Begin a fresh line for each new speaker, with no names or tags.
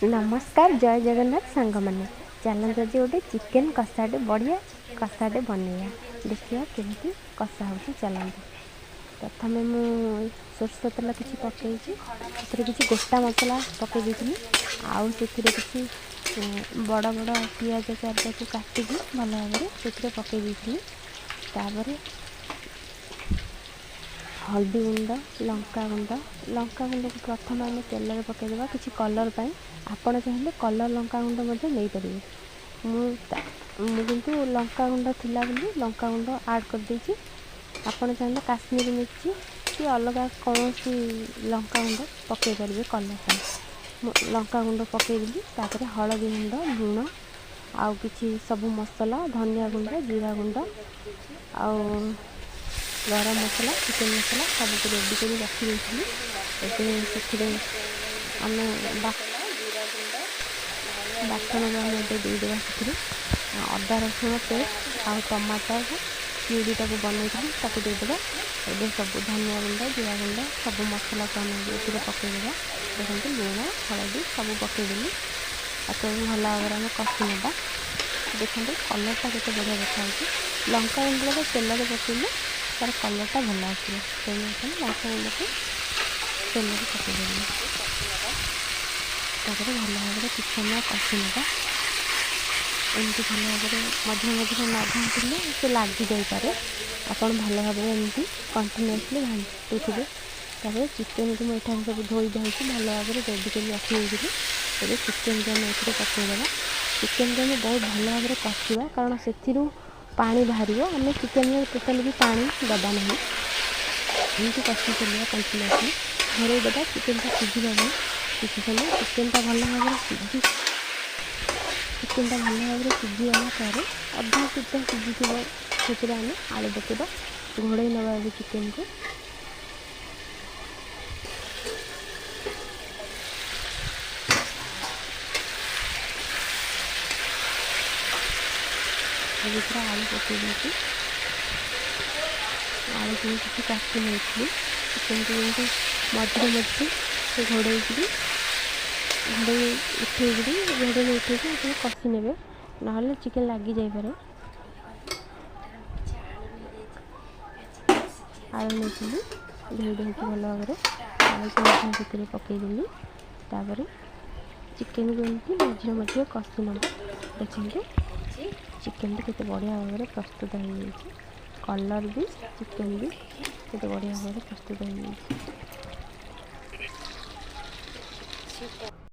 ନମସ୍କାର, ଜୟ ଜଗନ୍ନାଥ ସାଙ୍ଗମାନେ। ଚାଲନ୍ତୁ ଆଜି ଗୋଟେ ଚିକେନ୍ କଷାଟେ, ବଢ଼ିଆ କଷାଟେ ବନେଇବା। ଦେଖିବା କେମିତି କଷା ହେଉଛି। ଚାଲନ୍ତୁ, ପ୍ରଥମେ ମୁଁ ସୋରିଷ ତେଲ କିଛି ପକାଇଛି, ସେଥିରେ କିଛି ଗୋଟା ମସଲା ପକାଇ ଦେଇଥିଲି, ଆଉ ସେଥିରେ କିଛି ବଡ଼ ବଡ଼ ପିଆଜ ଚାରିଟାକୁ କାଟିକି ଭଲ ଭାବରେ ସେଥିରେ ପକାଇ ଦେଇଥିଲି। ତାପରେ ହଳଦୀ ଗୁଣ୍ଡ, ଲଙ୍କା ଗୁଣ୍ଡ। ଲଙ୍କା ଗୁଣ୍ଡକୁ ପ୍ରଥମେ ଆମେ ତେଲରେ ପକାଇଦେବା କିଛି କଲର୍ ପାଇଁ। ଆପଣ ଚାହିଁଲେ କଲର୍ ଲଙ୍କା ଗୁଣ୍ଡ ମଧ୍ୟ ନେଇପାରିବେ। ମୁଁ କିନ୍ତୁ ଲଙ୍କା ଗୁଣ୍ଡ ଥିଲା ବୋଲି ଲଙ୍କା ଗୁଣ୍ଡ ଆଡ଼୍ କରିଦେଇଛି। ଆପଣ ଚାହିଁଲେ କାଶ୍ମୀରୀ ମିର୍ଚି କି ଅଲଗା କୌଣସି ଲଙ୍କା ଗୁଣ୍ଡ ପକାଇ ପାରିବେ କଲର୍ ପାଇଁ। ମୁଁ ଲଙ୍କା ଗୁଣ୍ଡ ପକାଇଦେଲି। ତାପରେ ହଳଦୀ ଗୁଣ୍ଡ, ଲୁଣ ଆଉ କିଛି ସବୁ ମସଲା, ଧନିଆ ଗୁଣ୍ଡ, ଜିରା ଗୁଣ୍ଡ ଆଉ ଗରମ ମସଲା, ଚିକେନ୍ ମସଲା ସବୁକୁ ରେଡ଼ି କରି ରଖିଦେଇଥିଲି। ଏବେ ସେଥିରେ ଆମେ ବାଟଣକୁ ଆମେ ଏବେ ଦେଇଦେବା। ସେଥିରେ ଅଦା ରସୁଣ ପେଷ୍ଟ ଆଉ ଟମାଟୋ ପିଉରିଟାକୁ ବନେଇଥିଲି, ତାକୁ ଦେଇଦେବା। ଏବେ ସବୁ ଧନିଆ ଗୁଣ୍ଡ, ଜିରା ଗୁଣ୍ଡ, ସବୁ ମସଲାକୁ ଆମେ ଏଥିରେ ପକାଇଦେବା। ଦେଖନ୍ତୁ, ଲୁଣ, ହଳଦୀ ସବୁ ପକାଇଦେଲି। ତାକୁ ଏବେ ଭଲ ଭାବରେ ଆମେ କଷି ନେବା। ଦେଖନ୍ତୁ, କଲର୍ଟା କେତେ ବଢ଼ିଆ ଦେଖାଯାଉଛି। ଲଙ୍କା ଗୁଣ୍ଡଟା ତେଲରେ ପକାଇଲେ ତା'ର କଲର୍ଟା ଭଲ ଆସିବ, ତେଣୁ ଆପଣ ଲଙ୍କା ଗୁଣ୍ଡକୁ ତେଲରେ ପକାଇଦେବେ। ତାପରେ ଭଲ ଭାବରେ କିଛି ସମୟ କଷି ନେବା। ଏମିତି ଭଲ ଭାବରେ ମଝିରେ ମଝିରେ ନ ଘାଣ୍ଟିଲେ ସେ ଲାଗିଯାଇପାରେ। ଆପଣ ଭଲ ଭାବରେ ଏମିତି କଣ୍ଟିନ୍ୟୁଅସଲି ଘାଣ୍ଟୁଥିବେ। ତାପରେ ଚିକେନକୁ ମୁଁ ଏଠାରେ ସବୁ ଧୋଇ ଧାଇକି ଭଲ ଭାବରେ ରେଡ଼ି କରି ରଖିଦେଇଥିଲି। ଏବେ ଚିକେନକୁ ଆମେ ଏଥିରେ ପକାଇଦେବା। ଚିକେନକୁ ଆମେ ବହୁତ ଭଲ ଭାବରେ କଷିବା, କାରଣ ସେଥିରୁ ପାଣି ବାହାରିବ। ଆମେ ଚିକେନରେ ଟୋଟାଲି ବି ପାଣି ଦେବା ନାହିଁ। ଏମିତି କଷି ଚାଲିବା କଣ୍ଟିନ୍ୟୁଅସଲି, ଘୋଡ଼େଇ ଦେବା ଚିକେନଟା ସିଝିବା ପାଇଁ କିଛି ସମୟ। ଚିକେନଟା ଭଲ ଭାବରେ ସିଝିଗଲା ପରେ, ଅଧା ସୁଦ୍ଧା ସିଝିଥିବ, ସେଥିରେ ଆମେ ଆଳୁ ପକାଇବା। ଘୋଡ଼େଇ ନେବା ଏବେ ଚିକେନକୁ। ଭିତରେ ଆଳୁ ପକାଇ ଦେଇଛି। ଆଳୁକୁ ମୁଁ କିଛି କାଟି ନେଇଥିଲି। ଚିକେନକୁ ଯେମିତି ମଝିରେ ମଝିରେ ସେ ଘୋଡ଼େଇକିରି, ଘୋଡ଼େଇ ଉଠେଇକିରି, ଘୋଡ଼େଇ ଉଠେଇକି ଆପଣ କଷି ନେବେ, ନହେଲେ ଚିକେନ୍ ଲାଗିଯାଇପାରେ। ଆଳୁ ନେଇଥିଲି, ଧୋଇ ଧୋଇକି ଭଲ ଭାବରେ ଆଳୁକୁ ମଧ୍ୟ ସେଥିରେ ପକାଇଦେଲି। ତାପରେ ଚିକେନକୁ ଏମିତି ମଝିରେ ମଝିରେ କଷି ନେବା। ଦେଖନ୍ତୁ, ଚିକେନଟି କେତେ ବଢ଼ିଆ ଭାବରେ ପ୍ରସ୍ତୁତ ହେଇଯାଇଛି। କଲର୍ ବି, ଚିକେନ୍ ବି କେତେ ବଢ଼ିଆ ଭାବରେ ପ୍ରସ୍ତୁତ ହେଇଯାଇଛି।